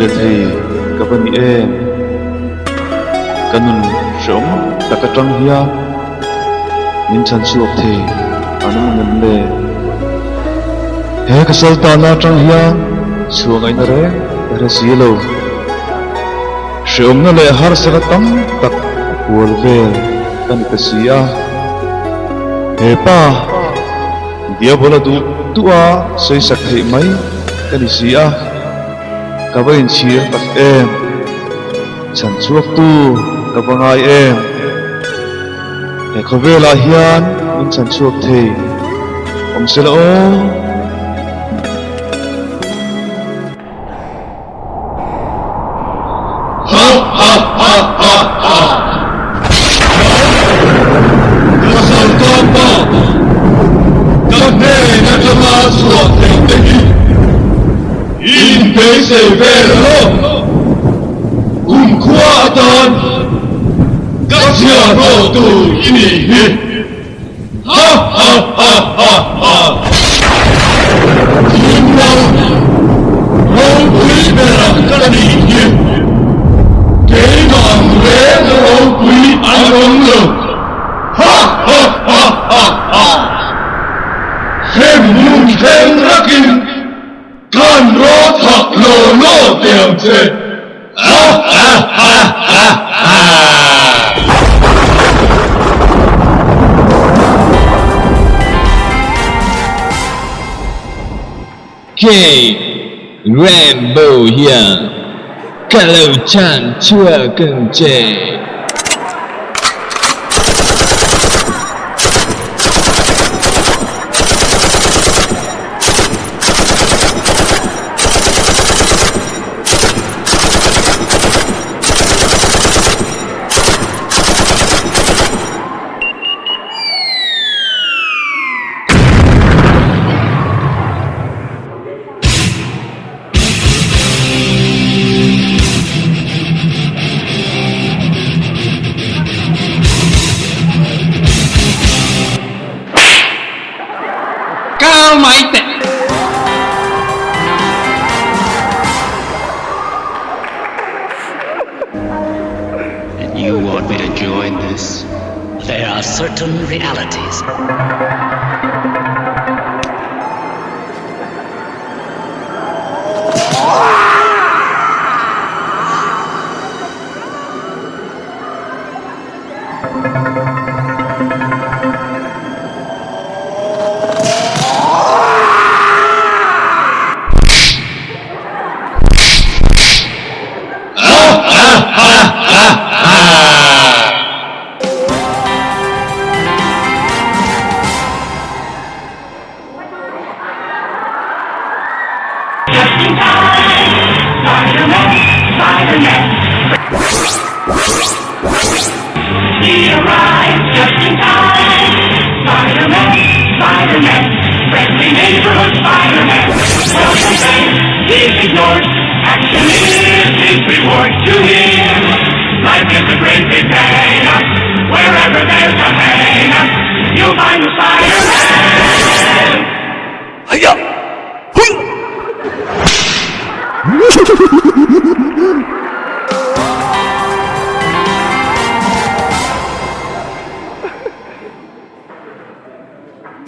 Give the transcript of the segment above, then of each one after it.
rethei ka va ni em! Ka nun hreawm tak atang hian min chhan chhuak thei an awm ang em le? He ka sal tahna atang hian chhuah ngaihna reng ka hre si lo. Hreawmna leh harsatna tam tak a kual vel ka ni ta si a. He pa Diabola duh duh a sawisak theih mai ka ni si a, ka va inchhir tak em? Chhan chhuaktu ka va ngai em? He khawvelah hian min chhan chhuak thei awm se la aw. Ha ha ha ha ha! Ka sawrkar pa, ka hnen atanga chhuah theih te hi in beisei vel rawh. Kumkhua atan ka chhiahhlawh tur i nih hi. Ha ha ha ha ha! Thimlo ropui bera ka nih hi keimah ang reng ropui an awm lo. Ha ha ha ha ha! Hrem hmun thleng rakin kan rawt thak law law teh ang che. Ha ha ha ha ha! Kei Rambo hian ka lo chhan chhuak ang che. Kal mai teh! And you want me to join this? There are certain realities.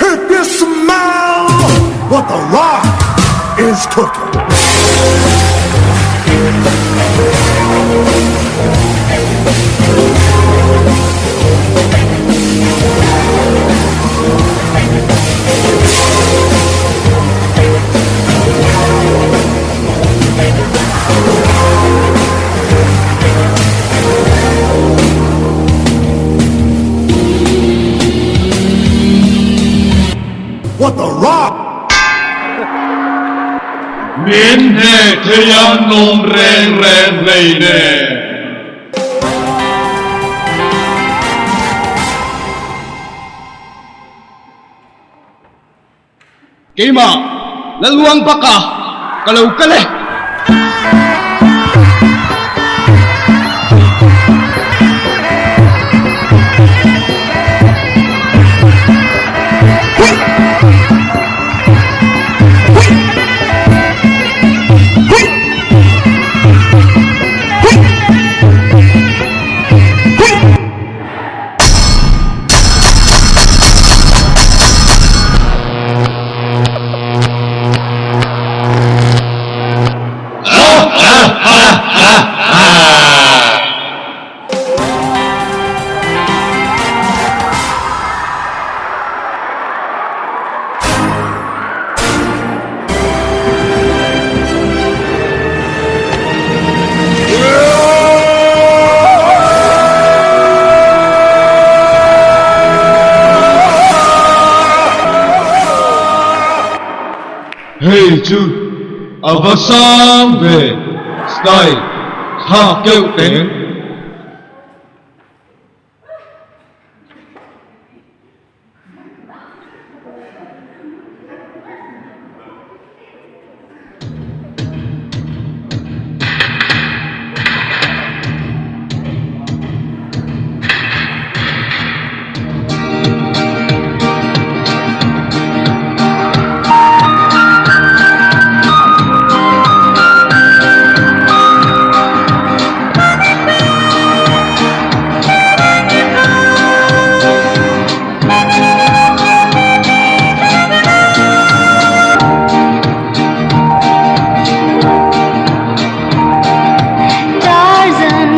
If you smell what the rock is cooking. What the rock? Min hneh thei an awm reng reng hleinem. Keimah, Laluang baka ka lo kal e. Hei chu a va sang ve style thlak keuh teng. Tarzan,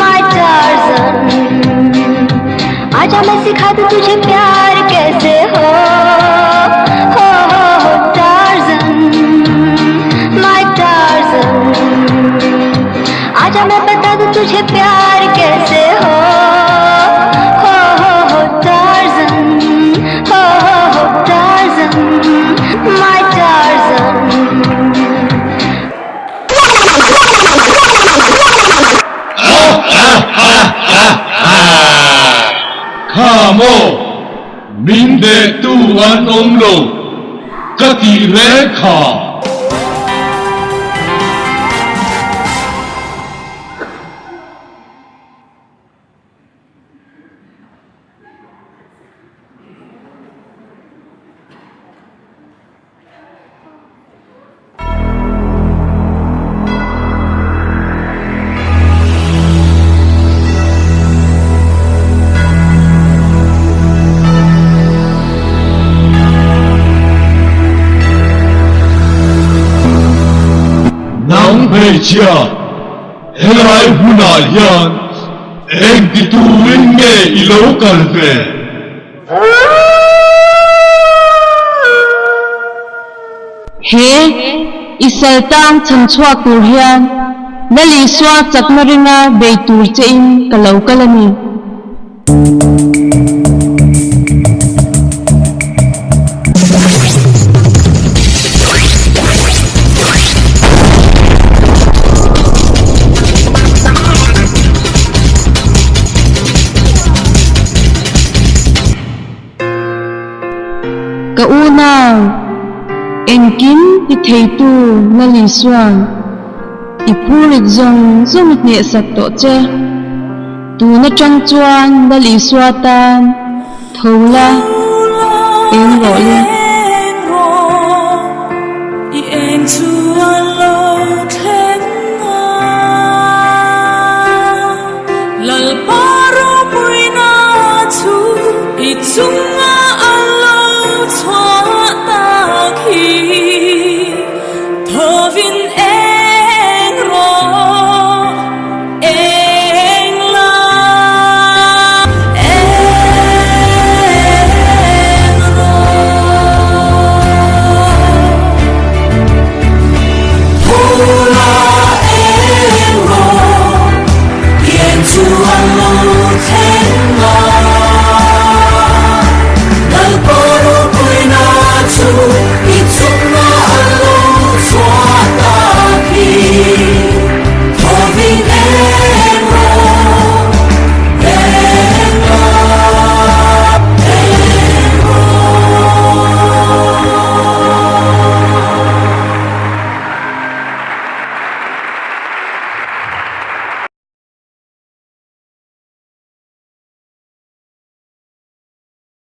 my Tarzan, आजा मैं सिखा दूं तुझे प्यार कैसे हो हो हो हो Tarzan, my Tarzan, आजा मैं बता दूं तुझे प्यार कैसे हो हो हो हो Tarzan, हो हो हो Tarzan, my Tarzan. Kha maw, min dehtu an awm lo ka tih reng kha. Nang hmeichhia, helai hmunah hian engti turin nge i lo kal ve? He i saltang chhan chhuak tur hian Lal Isua chakna ringa bei tur che in ka lo kal a ni. Ka unau, engkim ti theitu Lal Isuan i phurit zawng zawng i hnehsak tawh che. Tun atang chuan Lal Isua tan tho la, eng rawh le. Lalpa ropuina chu i chung.